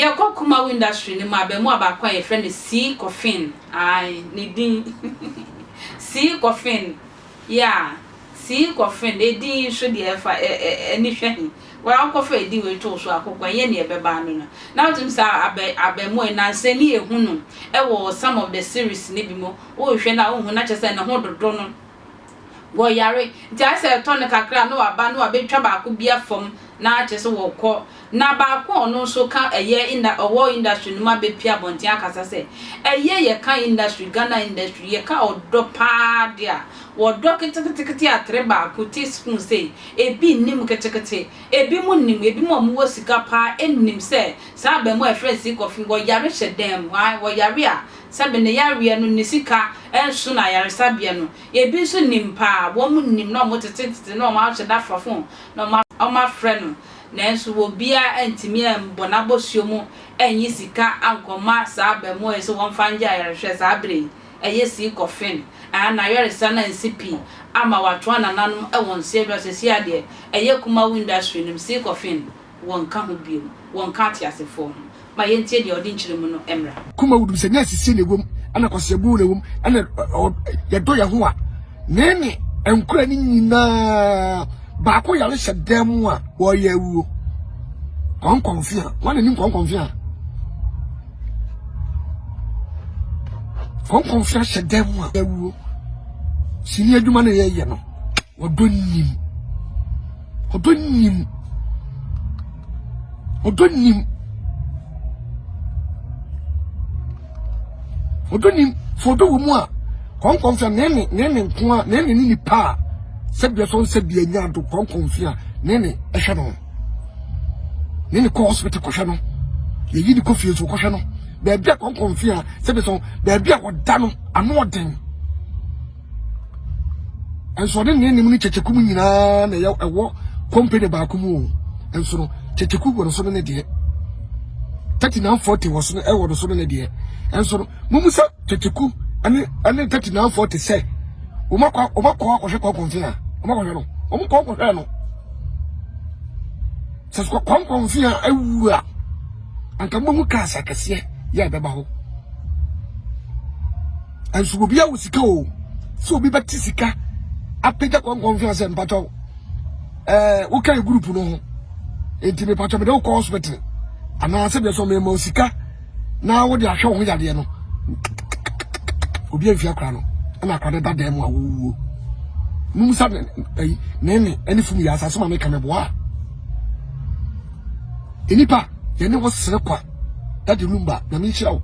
Yɛkɔ Kumawu industry no mu a, abaamua baako a yɛfrɛ no Sii Kɔfin, ae, ne din Sii Kɔfin, yeah, Sii Kɔfin, edin yi nso deɛ ɛfa ɛ ɛ ani hwɛ he, Woa wokɔfa edin wei to wo so a, koko ɛnyɛ nea ɛbɛba ano no. Na wotumi sɛ abɛ abaamua yi, nansa ni yɛhu no wɔ some of the series no bi mu, wohwɛ no a wonhu, na kyerɛ sɛ ne ho dodo no. Wɔyare nti ayɛ sɛ ɛtɔ no kakra a na waba na wabɛtwa baako bi afam na kyerɛ sɛ wɔkɔ. Na baako a ɔno nso ka ɛyɛ inda ɔwɔ industry no mu abɛpue abɔnten akasa sɛ ɛyɛ yɛka industry Ghana industry yɛka ɔdɔ paa deɛ a wɔdɔ keteketekete atere baako tea spoon sei ebi nnim ketekete ebi mo nim ebi mo a wɔwɔ sika paa nnim sɛ saa abaamua a yɛfrɛ no Sii Kɔfe wɔyare hyɛ dan mu ae wɔyare a sɛbe ne yareɛ no ne sika nso na ayaresabea no Ebi nso nim paa, wɔn nim na wɔn tete tete na wɔn ahyɛ da fa phone na wɔn wɔn afrɛ no, nanso obiara antumi ammɔ n'abɔsuo mu anyi sika ankɔma saa abaamua yi sɛ wɔmfa ngye ayarehwɛ saa berɛ yi, ɛyɛ sii kɔfen, aa n'ayaresa no ansi pi ama watoa nananom wɔ nseɛ do a seesei ara deɛ ɛyɛ Kumawu industry no mu sii kɔfen. Wɔnka ho bio. Wɔnka ateasefoɔ ho. Ma yɛntie deɛ ɔde nkyerɛmu no mmra. Kuma wudum sɛ nyɛ sisi na ewom ɛna kwasiabu na ewom ɛna yɛdɔ yɛn ho a ne ne nkura ne nyinaa baako yare hyɛ dan mu a wɔyɛ awuo kɔnkɔnfia wɔn anim kɔnkɔnfia kɔnkɔnfia hyɛ dan mu a awuo sini adwuma na yɛyɛ no. Ɔdɔ nnim. Ɔdɔ nnim. Ɔdɔ nnim. Ɔdɔ nnim. Sɛ ɔdɔ wɔ mu a, kɔnkɔn fia ne ne ne ne nko a ne ne ne nipa a sɛbea so nsɛbea nya ado kɔnkɔn fia ne ne ɛhwɛ no. Ne ne kɔ hospital kɔhwɛ no. Yɛyi ne kɔ fie nso kɔhwɛ no. Baabi a kɔnkɔn fia sɛbea so baabi a wɔda no ano ɔden. Nso ɔne ne nim ne kyekyeku mu nyinaa na ɛyɛ ɛwɔ company baako mu o. Nso no kyekyeku wɔ no so ne ne deɛ. 3940 wɔ so no ɛwɔ no so ne ne deɛ. Nso no mumu sɛ kyekyeku ɛne ɛne 3940 sɛ wɔn akɔ wɔn akɔ akɔhwɛ kɔnkɔnfe a wɔn akɔhwɛ no wɔn kɔ akɔhwɛ no. Sɛ kɔnkɔnfe a awu a anka mo hu cars akɛseɛ yɛ ɛbɛba hɔ. Nso obi awo sika o sɛ obi bɛte sika apagya kɔnkɔn fi asɛ mpakyɛw ɛɛ woka yɛ group no ho nti mepakyɛw mede wokɔ hospital anaasɛ deɛ sɛ mema wo sika na wode ahwɛ wo ho yadeɛ no obi amfi akora no ɛna akora no da dan mu a wɔwuo mum sa ne ne ne fum yɛ asase ma meka meboa Nnipa, yɛne wo sere kwa. Daddy Lumba, Nyame nhyira wo.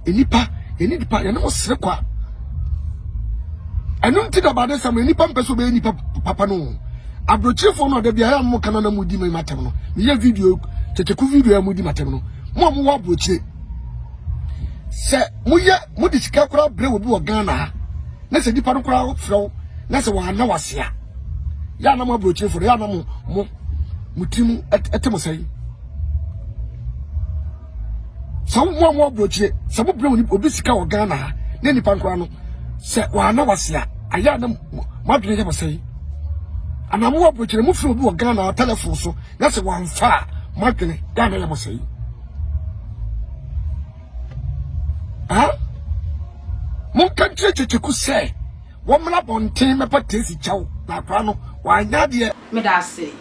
Nnipa, yɛne nipa, yɛne wo sere kwa. Ɛno nti na baade sɛm nnipa mpɛ sɛ ɔbɛyɛ nipa papa no. Aburokyerefoɔ no a da biara mo kana na mo di m'atɛm no. Meyɛ video, kyekyeku video a mo di m'atɛm no. Mo a mowɔ aburokyire. Sɛ moyɛ mo de sika koraa brɛ obi wɔ Ghana ha, na sɛ nipa no koraa frɛ wo, na sɛ wɔanna wase a, yɛ anam aburokyerefo no yɛ anam mo mo tirim ɛte mo sɛn sɛ mo a mo aburokyire sɛ mo brɛ obi sika wɔ Ghana ha ne nipa nkora no sɛ wɔana wase a ayɛ anam mo adwene yɛ mo sɛn anaa mo wɔ aburokyire mo firi obi wɔ Ghana telefon so na sɛ wɔamfa a mo adwene yɛ anam yɛ mo sɛn ha monka nkyerɛ kyekyeku sɛ Wɔmmra abɔnten mmɛpa Tracy kyɛw na akwadaa no wanyɛ adeɛ. Meda ase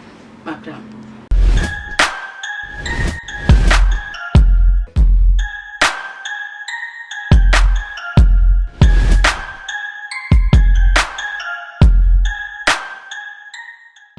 Makram.